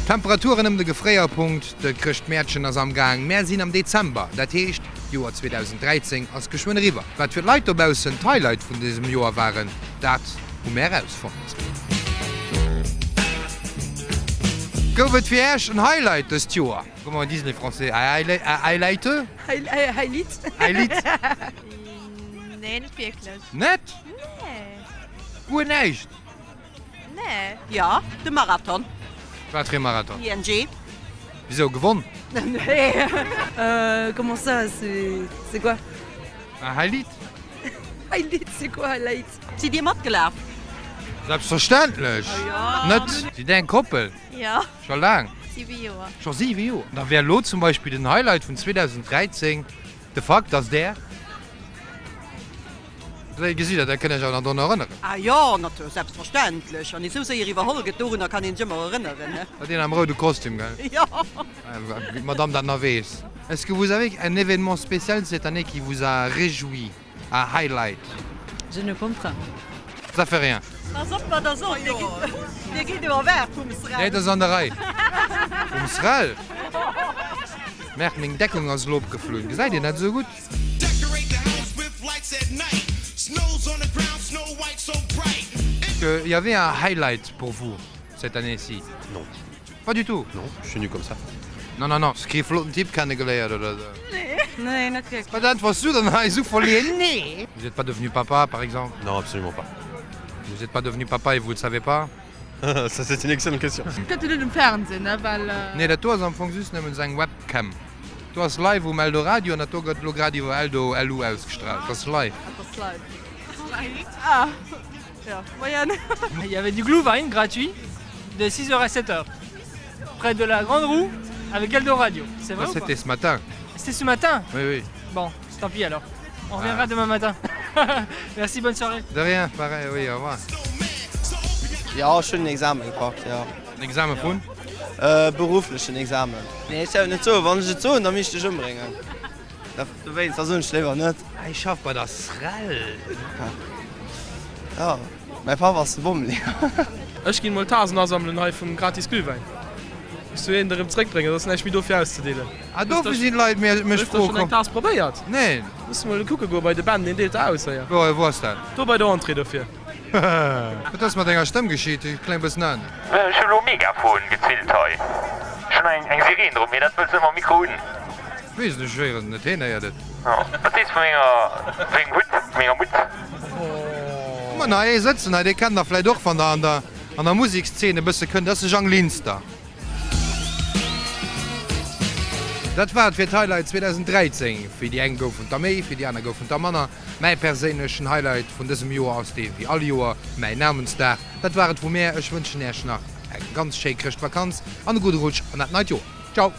Temperaturen ëm de Gefréierpunkt, de Chrëschtmäertchen ass am Gaang. Mär sinn am Dezember, dat heescht d'Joer 2013 ass geschwënn eriwwer. Wat fir d'Leit dobaussen d'Highlight vun dësem Joer waren, dat hu mär erausfonnt. Gouf et fir Äech en Highlight dëst Joer? Comment disent les Français? Highlight? Highlight? Highlight? Nee, net wierklech. Net? Nee. Guer näischt? Nee. Jo, de Marathon. Wat fir e Marathon? ING. Wisou, gewonn? Nee. Comment ça, c'est quoi? Un Highlight? Highlight, c'est quoi Highlight? Sidd Dir matgelaf? Selbstverständlech net. Sidd Dir eng Koppel? Jo. Scho laang? 7 Joer. Scho 7 Joer? Da wär elo zum Beispill den Highlight vun 2013 de Fakt, dass Der. Wéi gesitt Der dat? Kënnt Iech awer nach drun erënneren? Ah jo, natierlech, selbstverständlech. Wann ee sou séier iwwerholl gëtt, dorunner kann een sech ëmmer erënneren, ne? Dat een am roude Kostüm, gell? Jo. Wéi d'Madame dat nach weess. Est-ce que vous avez un événement spécial cette année qui vous a réjoui, un highlight? Je ne comprends. Ça fait rien. Pass op wat der sot, dir gitt elo erwaart vum Srel. Nee, dat ass an der Rei. Vum Srel? Merde, meng Deckung ass elo opgeflunn. Gesäit een dat esou gutt? Il y avait un highlight pour vous cette année-ci? Non. Pas du tout? Non, je suis nu comme ça. Non, non, non, s kee flotten Typ kennegeléiert oder esou? Nee. Nee, net wierklech. Wat äntwerts du dann hei esou verleeën? Nee. Vous êtes pas devenu papa, par exemple? Non, absolument pas. Vous êtes pas devenu papa et vous le savez pas? Ça c'est une excellente question. Gëtt jo net um Fernsehen, ne, well. Nee, dat do ass am Fong just nëmmen esou eng Webcam. Do ass live um Eldoradio an dat do gëtt elo grad iwwer Eldo LU ausgestrahlt. Dat ass live. Dat ass live. Ah, jo, moien. Il y avait du Glühwein gratuit de 6 heures à 7 heures près de la grande roue avec Eldoradio. C'est vrai Ça ou pas c'était ce matin. C'était ce matin? Oui, oui. Bon, tant pis alors. On reviendra demain matin. Merci, bonne soirée. De rien, pareil, oui, au revoir. Jo, ech hunn en Examen gepackt, jo. En Examen vun? Berufflechen Examen. Nee, ech däerf et net soen. Wann ech et soen, da misst ech dech ëmbréngen. Dowéinst, da soen ech léiwer net. Ah, ech schaff bei der Srel. Jo, mäi Papp ass de Bommeleeër. Ech ginn mol Tasen asammelen hei vum gratis Glühwäin. Muss du een der erëm zréckbréngen, et ass näischt méi do fir auszedeelen. Ah, dofir sinn d'Leit mech Hues der froe schonn eng komm. Taass probéiert? Neen. Muss mol kucke goe bei de Ben, deen deelt der aus héier. Wou, wou ass dat? Do bei der Entrée dofir. Wat ass mat denger Stëmm geschitt? Déi kléngt bëssen anescht. Ech hu lo Megafon gezillt hei. Ech hun eng Sireen drop, mee dat wëlls ëmmer Mikro un. Wees net, ech héieren et net, heen héiert et. Wat sees vu menger, mengem Hutt, menger Mutz? Hu mer nach ee sëtzen hei, dee kennt der vläit och, wann der an der an der Musekszeen e bësse kënnt, dat ass de Jang Linster. Dat war et fir d'Highlight 2013. Fir déi eng goufen der méi, fir déi aner goufen der manner. Mäi perséinlechen Highlight vun dësem Joer ass dee wéi all Joer, mäi Namensdag. Dat war et vu mär. Ech wënschen Äech nach eng ganz schéi Chrëschtvakanz an e gudde Rutsch an dat neit Joer. Ciao!